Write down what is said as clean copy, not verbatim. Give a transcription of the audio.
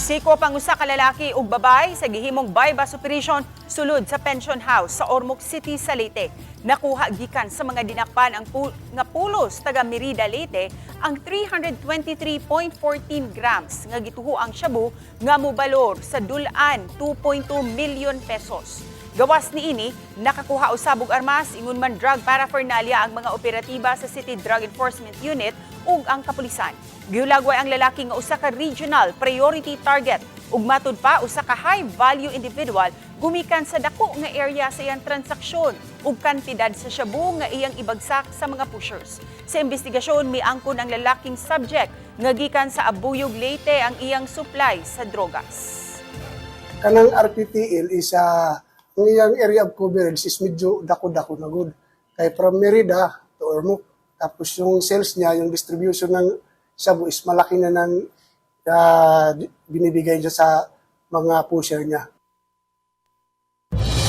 Sikop ang usa ka lalaki ug babae sa gihimong buy-bust operation sulod sa pension house sa Ormoc City sa Leyte. Nakuha gikan sa mga dinakpan ang nga pulos taga Merida, Leyte ang 323.14 grams nga gituhoang shabu nga mobalor sa dul-an 2.2 million pesos. Gawas niini, nakakuha usab og armas ingon man drug paraphernalia ang mga operatiba sa City Drug Enforcement Unit ug ang kapulisan. Gihulagway ang lalaki nga usa ka regional priority target ug matud pa usa ka high value individual gumikan sa dako nga area sa iyang transaksyon ug kantidad sa shabu nga iyang ibagsak sa mga pushers. Sa investigasyon, miangkon ang lalaking subject nga gikan sa Abuyog, Leyte ang iyang supply sa drogas. Kanang RPTL is ang iyang area of coverage is medyo dako-dako na gud. Kay from Merida to Ormoc. Tapos yung sales niya, yung distribution ng shabu is malaki na ng binibigay niya sa mga pusher niya.